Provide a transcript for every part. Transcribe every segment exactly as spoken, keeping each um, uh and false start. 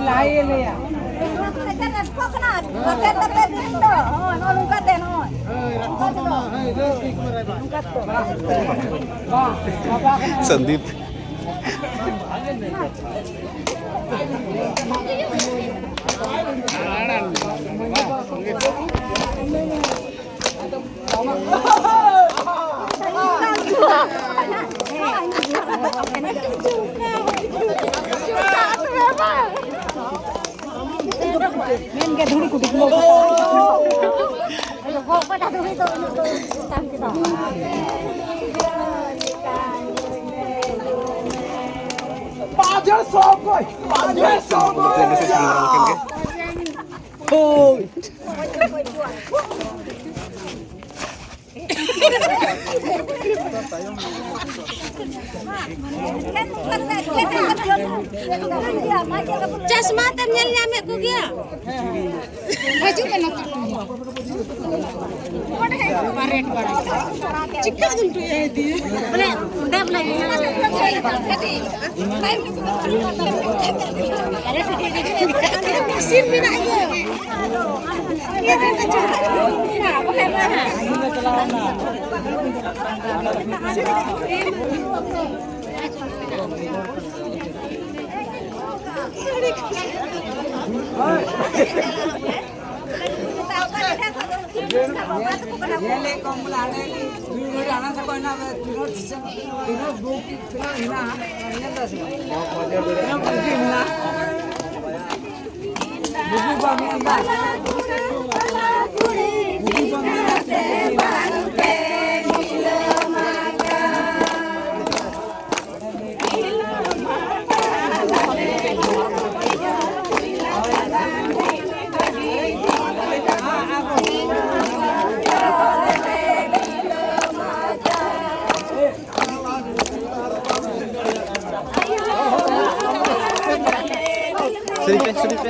ᱞᱟᱦᱟᱭᱮ ᱞᱟᱹᱭᱟ᱾ ᱱᱚᱣᱟ ᱠᱚ ᱮᱠᱟᱞ ᱨᱟᱹᱥᱠᱟᱹ ᱠᱟᱱᱟ᱾ ᱵᱟᱯᱮ ᱛᱟᱯᱮ ᱫᱤᱱ ᱫᱚ᱾ ᱦᱳᱭ, ᱱᱚᱜᱼᱚ ᱱᱚᱝᱠᱟ ᱛᱮ ᱱᱚᱜᱼᱚᱭ᱾ ᱱᱚᱝᱠᱟ ᱛᱮ᱾ ᱥᱚᱱᱫᱤᱯ᱾ ᱢᱮᱱ ᱜᱮ ᱫᱷᱩᱲᱤ ᱠᱚ ᱰᱩᱵᱞᱟᱹᱣ ᱠᱟᱫᱟ᱾ ᱜᱚᱜ ᱠᱟᱫᱟ ᱫᱷᱩᱲᱤ ᱫᱚ ᱩᱱᱟᱹᱜ ᱫᱚ ᱵᱟᱝ ᱠᱮᱫᱟ᱾ ᱯᱟᱸᱪ ᱦᱟᱡᱟᱨ ᱥᱚ ᱚᱠᱚᱭ? ᱯᱟᱸᱪ ᱦᱟᱡᱟᱨ ᱥᱚ ᱚᱠᱚᱭ? ᱦᱳᱭ᱾ ᱪᱟᱥᱢᱟ ᱛᱮᱢ ᱧᱮᱞ ᱧᱟᱢᱮᱫ ᱠᱚᱜᱮᱭᱟ᱾ ᱦᱤᱡᱩᱜ ᱢᱮ ᱱᱚᱛᱮ᱾ ᱪᱤᱠᱟᱹ ᱫᱩᱢ ᱴᱩᱭᱟ ᱤᱫᱤᱭᱟ? ᱵᱚᱞᱮ ᱚᱸᱰᱮ ᱵᱚᱞᱮ ᱤᱥᱤᱱ ᱢᱮᱱᱟᱜ ᱜᱮᱭᱟ᱾ ᱧᱮᱞᱮᱫ ᱠᱚᱣᱟᱢ ᱵᱚᱞᱮ ᱦᱟᱱᱮ ᱢᱤᱫ ᱜᱷᱟᱹᱲᱤ ᱦᱟᱱᱟ ᱥᱮᱫ ᱠᱷᱚᱱ ᱦᱮᱱᱟᱜ ᱢᱮ, ᱛᱤᱱᱟᱹᱜ ᱫᱤᱥᱚᱢ, ᱛᱤᱱᱟᱹᱜ ᱵᱩᱠ, ᱛᱤᱱᱟᱹᱜ ᱦᱮᱱᱟᱜᱼᱟ, ᱧᱮᱞ ᱫᱟ ᱥᱮ ᱵᱟᱝ? ᱛᱤᱱᱟᱹᱜ ᱵᱩᱠ ᱦᱮᱱᱟᱜᱼᱟ? ᱵᱩᱠ ᱵᱟᱝ ᱦᱮᱱᱟᱜᱼᱟ? ᱵᱩᱠ ᱵᱟᱝ ᱦᱮᱱᱟᱜᱼᱟ? ᱥᱟᱹᱨᱤ ᱯᱮ, ᱥᱟᱹᱨᱤ ᱯᱮ᱾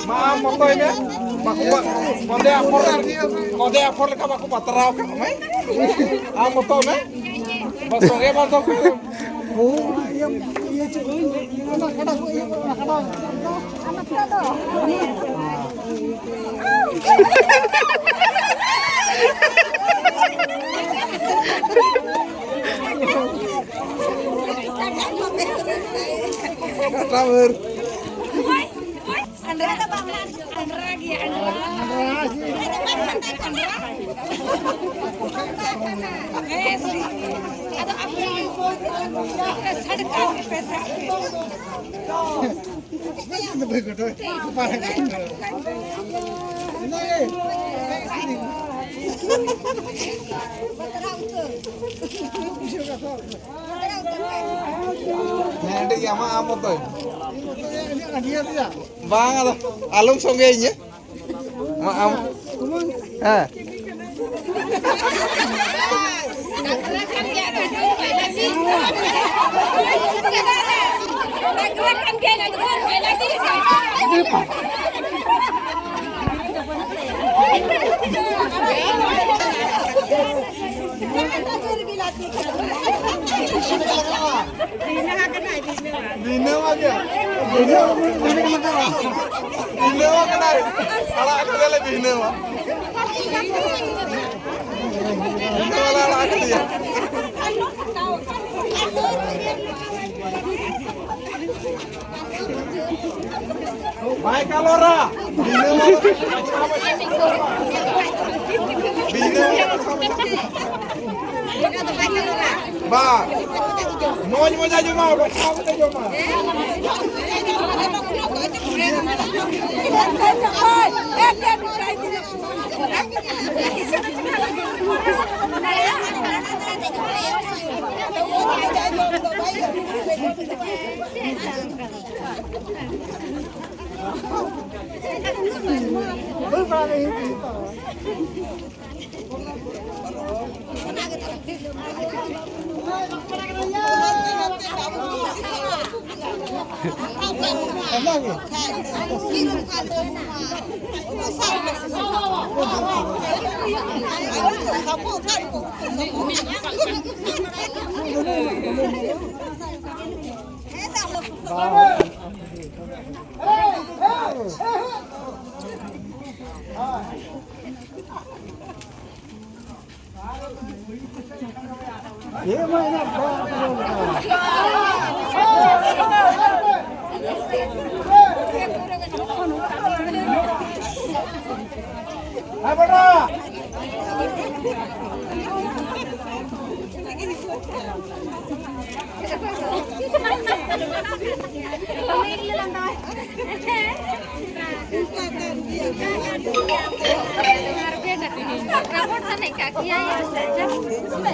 ᱢᱟ ᱟᱢ ᱢᱚᱛᱚᱭ ᱢᱮ᱾ ᱵᱟᱠᱚ ᱵᱟ-, ᱠᱚᱫᱮ ᱟᱯᱷᱚᱨ, ᱠᱚᱫᱮ ᱟᱯᱷᱚᱨ ᱞᱮᱠᱟ ᱵᱟᱠᱚ ᱵᱟᱛᱨᱟᱣ ᱠᱟᱜ ᱢᱮ᱾ ᱟᱢ ᱢᱚᱛᱚ ᱢᱮ᱾ ᱵᱟ ᱥᱚᱸᱜᱮ ᱵᱟᱝ ᱛᱚ᱾ ᱚ, ᱤᱭᱟᱹ, ᱤᱭᱟᱹ ᱪᱮᱫ ᱦᱩᱭ? ᱚᱱᱟ ᱠᱟᱰᱟ, ᱤᱭᱟᱹ, ᱚᱱᱟ ᱠᱟᱰᱟ᱾ ᱟᱸᱰᱨᱟ ᱫᱚ ᱵᱟᱝ, ᱟᱸᱰᱨᱟ ᱜᱮᱭᱟ, ᱟᱸᱰᱨᱟ᱾ ᱦᱮᱸ, ᱥᱮ᱾ ᱟᱫᱚ ᱟᱯᱮ ᱥᱟᱰᱮ ᱠᱟᱜ ᱯᱮ, ᱥᱟᱵ ᱯᱮ᱾ ᱦᱮᱸ, ᱟᱹᱰᱤ ᱜᱮ ᱟᱢᱟᱜ ᱟᱢ ᱢᱚᱛᱚᱭ᱾ ᱵᱟᱝ, ᱟᱫᱚ ᱟᱞᱚᱢ ᱥᱚᱸᱜᱮᱭᱤᱧᱟᱹ᱾ ᱢᱟ ᱟᱢ᱾ ᱦᱮᱸ᱾ ᱵᱷᱤᱱᱟᱹᱣᱟ ᱜᱮ᱾ ᱵᱷᱤᱱᱟᱹᱣᱟ ᱠᱟᱱᱟᱭ᱾ ᱟᱲᱟᱜ ᱠᱮᱫᱮᱭᱟᱞᱮ ᱵᱷᱤᱱᱟᱹᱣᱟ᱾ ᱵᱷᱤᱱᱟᱹᱣᱟ ᱞᱮ ᱟᱲᱟᱜ ᱠᱮᱫᱮᱭᱟ᱾ ᱵᱟᱭ ᱠᱟᱞᱚᱨᱟ᱾ ᱵᱤᱱᱟᱹ ᱵᱟ, ᱢᱚᱡᱽ ᱢᱚᱡᱟ ᱡᱚᱢᱟ, ᱵᱟᱪᱷᱟᱣ ᱠᱟᱛᱮ ᱡᱚᱢᱟ᱾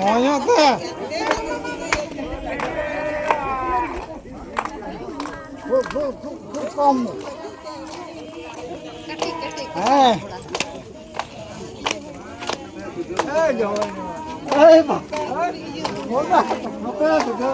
ᱢᱚᱡᱽ ᱛᱮ᱾ ᱠᱷᱩᱵ, ᱠᱷᱩᱵ, ᱠᱷᱩᱵ, ᱠᱷᱩᱵ ᱠᱚᱢ᱾ ᱦᱮᱸ᱾ ᱮᱭ ᱡᱚᱦᱟᱨ᱾ ᱮᱭ ᱵᱟ᱾ ᱵᱚᱞ ᱫᱟ, ᱱᱚᱛᱮ ᱫᱚ᱾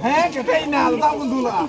ᱦᱮᱸ, ᱠᱮᱴᱮᱡ ᱮᱱᱟ, ᱟᱫᱚ ᱫᱟᱜ ᱵᱚᱱ ᱫᱩᱞᱟᱜᱼᱟ᱾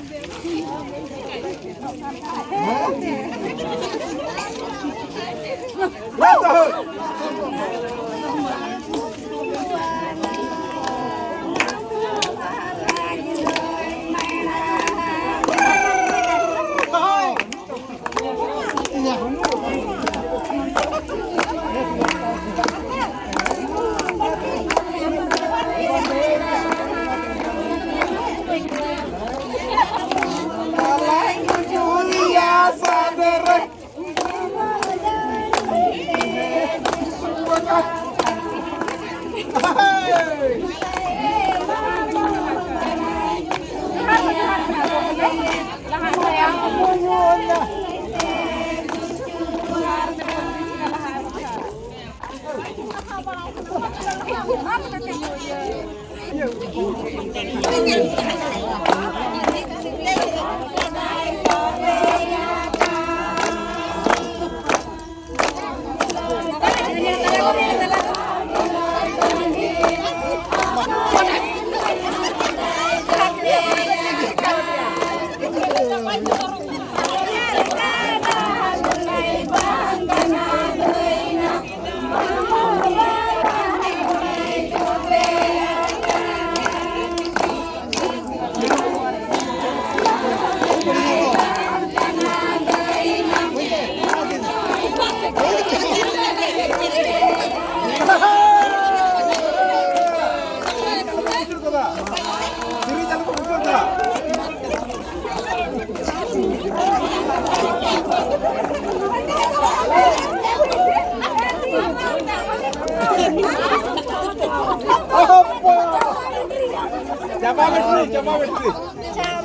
ᱪᱟᱵᱟ ᱵᱮᱴᱨᱤ, ᱪᱟᱵᱟ ᱵᱮᱴᱨᱤ᱾